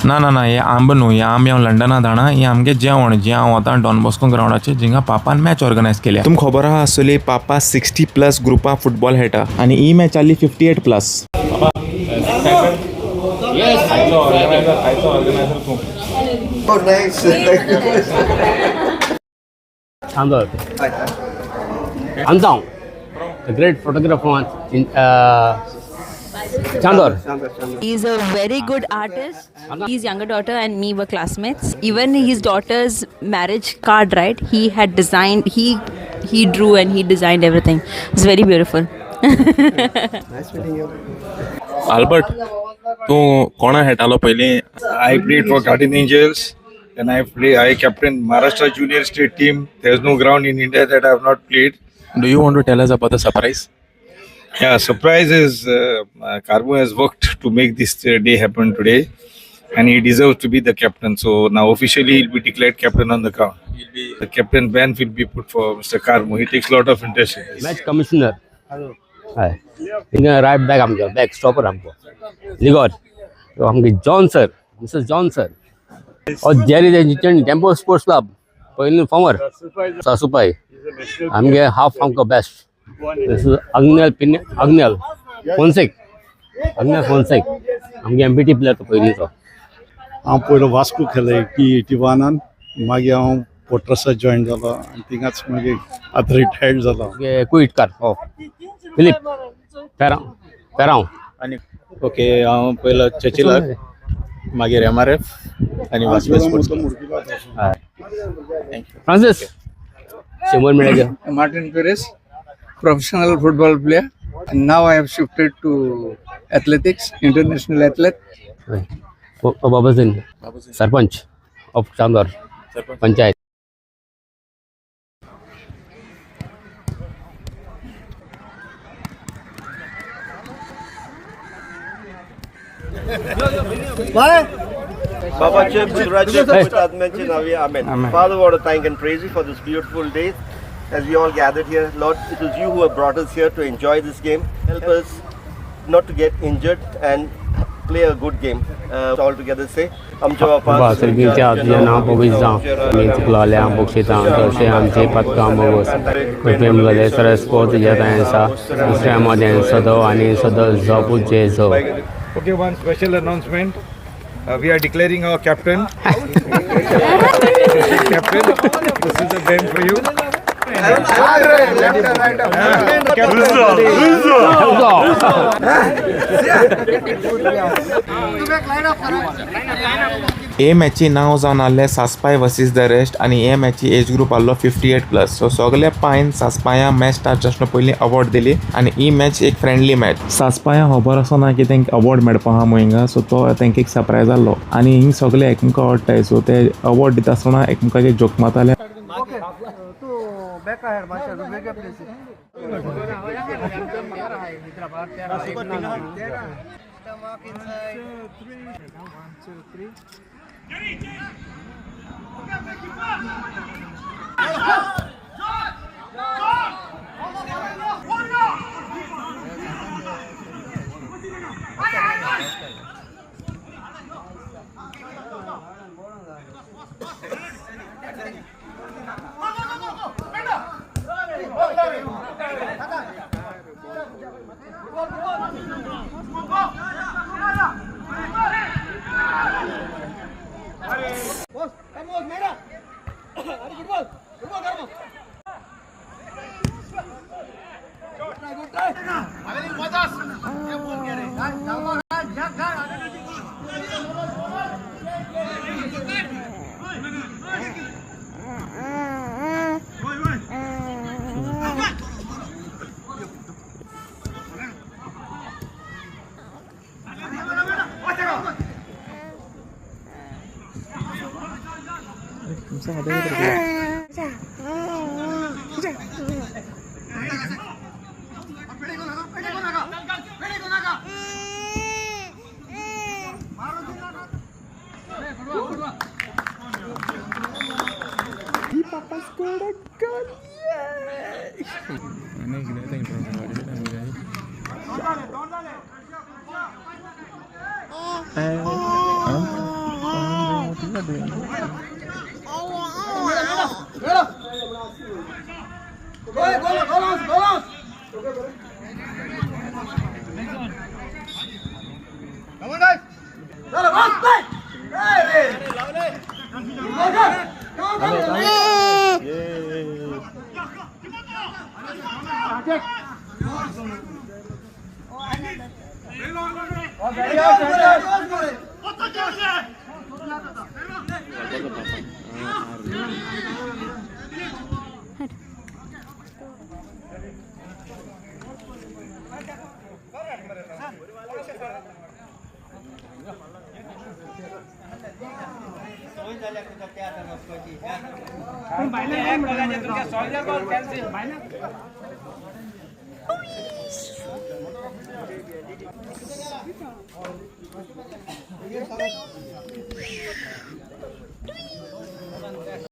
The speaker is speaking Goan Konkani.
ना ना ना, हे आंब न्हू, हे आंबे हांव लंडना धाडा. हे आमगे जेवण जे हांव वता डॉन बॉस्को ग्रावंडाचेर जिंगा पापान मॅच ऑर्गनायज केल्या. तुमकां खबर आहा आसतली, पापा 60+ ग्रुपा फुटबॉल खेळटा आनी ही मॅच आसली 58+. Oh, nice. Chandor. Anzong, the great photographer in Chandor. He's a very good artist. His younger daughter and me were classmates. Even his daughter's marriage card, right? He had designed. He drew and he designed everything. It's very beautiful. Nice meeting you. Albert, तूं कोणा खेळटालो पयलीं? I played for Guardian Angels, and I captained Maharashtra Junior State team. There's no ground in India that I have not played. Do you want to tell us about the surprise? Yeah, surprise is Carmo has worked to make this day happen today, and he deserves to be the captain. So now officially he'll be declared captain on the ground. The captain ban will be put for Mr. Carmo. He takes a lot of interest in this. Match commissioner. हय, हिंगा रायट बॅक आमचो, बॅक स्टॉपर आमको लिगोर आमगे John sir, mister John sir. ओ जेरी टेम्पो स्पोर्ट्स क्लब पयलीं फॉर्मर सासुपाय आमगे हाफ आमकां बेस्ट. अग्नेल पिन, अग्नेल फोनसेक, अग्नेल फोनसेक आमगे एमपीटी प्लेयर तो पयलींचो. हांव पयलो वास्को खेळ्ळो 81, मागीर हांव पोर्ट्रसा जॉयन जालो आनी थिंगाच मागीर आतां रिटायर्ड जालो. आमगे कुइटकार हो फिलीप फेरांव, फेरांव. ओके, हांव पयलो चर्चिलाक, मागीर एमआरएफ आनी वास्को स्पोर्ट्स क्लब. फ्रांसीस शंबर मेळ्याचे. Martin Perez, professional football player, and now I have shifted to athletics, international athlete. Babajan sarpanch of Chandor panchayat. Baba Chef, Amen. Father, want to thank and praise you for this beautiful day as we all gathered here. Lord, it is you who have brought us here to enjoy this game. Help us not to get injured and play a good game. All together say, सर्गीच्या तुझ्या नांव पवित्र जावं, आमी चुकलोल्या बक्षितां तशें आमचें पथकां भोगोस, कृपेन जालें सरस्पो तुज्या दयेन आसा, दुसऱ्या मदें सदो आनी सदो जपूत जे जो. Okay, one special announcement. We are declaring our captain. Captain, this is the band for you. हे मॅची नांव जावन आहलें सासपाय वर्सीस the rest आनी हे मॅची एज ग्रूप आहलो 58+. सो सगळे पायन सासपाया मॅच स्टार्ट जावचे पयलीं अवॉर्ड दिली आनी ही मॅच एक फ्रेंडली मॅच. सासपाया खबर आसना की तेंका अवॉर्ड मेळपा आहा म्हूण हिंगा, सो तो तेंका एक सरप्रायज आहलो आनी हिंग सगळे एकमेका आवडटाय. सो ते अवॉर्ड दिता आसतना एकमेकाचेर जोक मारताले.